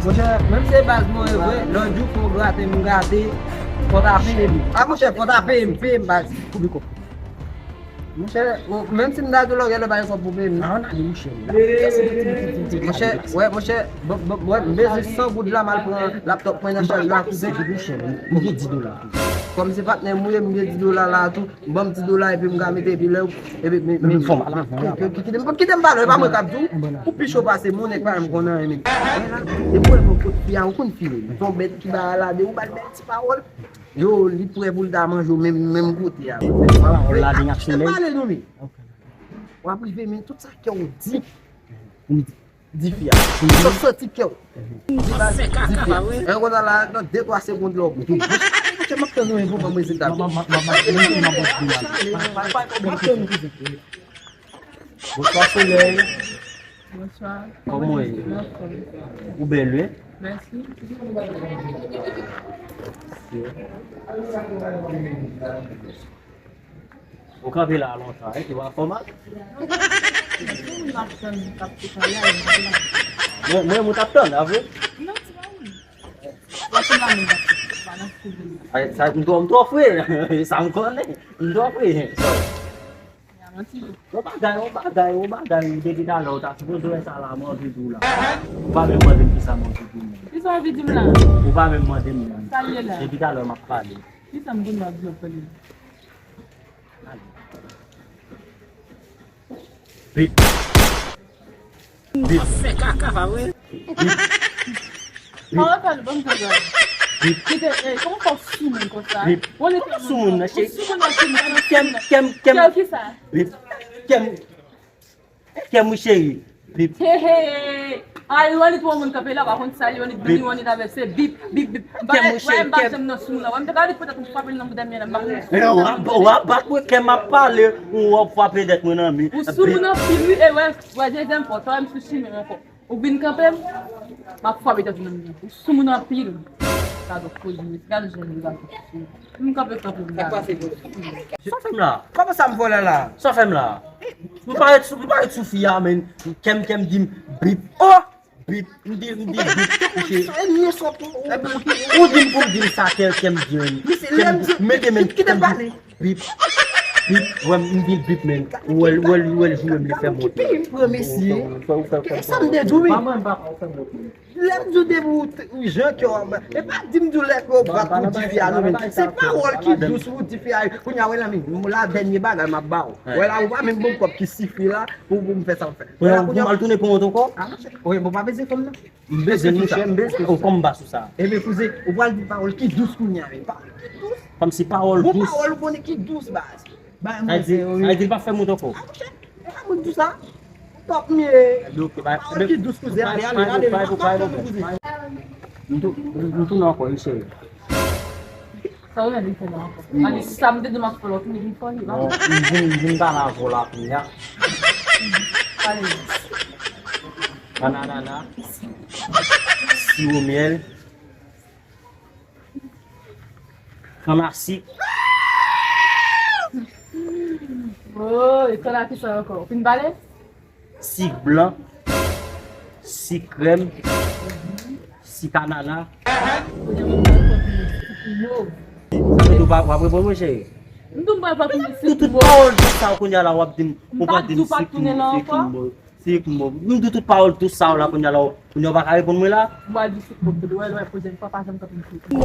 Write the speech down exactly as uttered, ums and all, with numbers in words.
Monchè, menm se baz mwen ye vre, lòt jou fò w grate m grate, fò w ta peye m. A monchè, fò w ta peye m, peye m baz. Koupe kòb. Monchè, menm si m ta di w lògè lè bay kòb pou peye m. A, ann ale monchè. Monchè, wè, monchè, bon, bon, wè, m bezwen san goud la, m al pran laptòp mwen nan chaj la, kouzen. Monchè, m gen di dola tou. Kòm se patnè m ou ye, m gen di dola la tou. Ban m ti dola epi m ka mete epi lè w epi men men fòm ala ki ki ki m kite m pale pa mwen k ap di w ou pi cho pase m ou nèg pa menm konn anyen men e pou wè bon kot fi a ou konn fi menm son bèt ki ba ala de ou ba l bèl ti pawòl yo li prè pou l ta manje w menm menm kote a pawòl la de n ap sele pale nou men w ap rive men tout sa kè w di pou m di Di fi a. Sòt sòti kè w. Di baz, di fi a. Yon konsa la, nan de twa segond la, w tou. Monchè, m ap tann ou, pou ban mwen rezilta. M ap tann ou, kouzen. Bonswa, solèy. Bonswa. Kòman w ye? Ou bèl, wi. Mèsi. Ou kanpe la lontan, wi, se pa fòmal. Mwen, mwen, mwen t ap tann, a vre? Ay, sa, m twò, m twò fre, sa m konnen, m twò fre. Yon bagay, yon bagay, yon bagay, depi talè, ou ta sipoze wè sa la, mwen anvi di w la. Ou pa menm mande m kisa mwen anvi di w. Kisa w anvi di m la? Ou pa menm mande m. Sa l ye la? Depi talè, m ap pale. Kisa m konn w ap di w ap pale? Bip. Bip. Fè kaka, pa vre? Bip. Bip. Kòman fè l bon kaka? Bip. Kite, eh, kòman fè w sou moun konsa? Bip. Kòman sou moun nan, cheri? Ou sou moun nan, cheri. Kèm, kèm, kèm. Kèm kisa? Bip. Kèm. Kèm wi cheri. Bip. He, he, he. A, Leonid, wè moun kanpe la, pa konn sa, Leonid, Leonid avè se bip, bip, bip. M pa, wè, m pa janm nan sou moun la. Wè, m te ka di poutèt m frape l nan boudèmyè la, m pa konn. W ap, w ap bat mwen, kè m ap pale, ou w ap frape tèt mwen nan mi. Ou sou moun anpil, wi, e wè, wè, dezyèm fwa, sa wè m sou chimen ankò. Ou vin kanpe m, m ap frape tèt ou nan mi. Ou sou moun anpil. Gade koze, gade jan li gade. M kanpe, kanpe, m gade. Sa fè m la? Kòman sa m vòlè la? Sa fè m la? M parèt sou, m parèt sou fi a, men kè m, kè m di m, bip. Oh! Bip, m di, m di, bip, kouche. Ou di m pou m di l sa kè, kè m di, men. Mete men, kè m di, bip, bip, wè, m di l bip, men. Ou wè l, ou wè l, ou wè l joure m, li fè mont. Ki peyi m pran, mesye? Sa m te di w, wi. Lè m di w depi ou, ou jan kè w ap, e pa di m di w lè kè w bat pou di fi a, non, men. Se pawòl ki dous ou di fi a, kounye a, wè la, men, la, dènye bagay m ap ba w. Wè la, ou pa menm bon kòb ki sifi la, pou, pou m fè sa m fè. Wè la, kounye a. Pou m al tounen pran wout ankò? A, monchè. Wi, bon, pa bezwen fanm nan. M bezwen, monchè, m bezwen. O, kòm m ba sou sa. Ebyen, kouzen, ou pral di pawòl ki dous kounye a, men. Pawòl ki dous. Kòmsi pawòl dous. Bon pawòl, ou konnen ki dous, baz. Bay mwen fè, wi. Sa vle di l pa fè m wout ankò? A, monchè, e pa mwen ki di w sa. Pawòl ki dous, kouzen, ale, ale, ale, ale. M tou, m tounen ankò, wi, cheri. Sa w gen pou fè la ankò? Wi. Ann, sa m te di w m ap fè lòt, ou vin fè li la. Bon, m vin, m vin pale avè w la kounye a. Pale. Bananana. Siwo myèl. Kannasik. Oh, e kannasik sa ankò? Ou fin pale? Sik blan, sik krèm, sik anana. Sa vle di w pa, w ap reponn mwen, cheri? M di w m pral pa tounen sik mov. Tout pawòl dous sa w kounye a la, w ap di m, ou pa di m sik mov, sik mov. Sik mov. M di w tout pawòl dous sa w la kounye a la, kounye a w pa ka reponn mwen la? M pral di sik mov, tout, wè, wè, pwochèn fwa, pa janm kanpe m sik mov.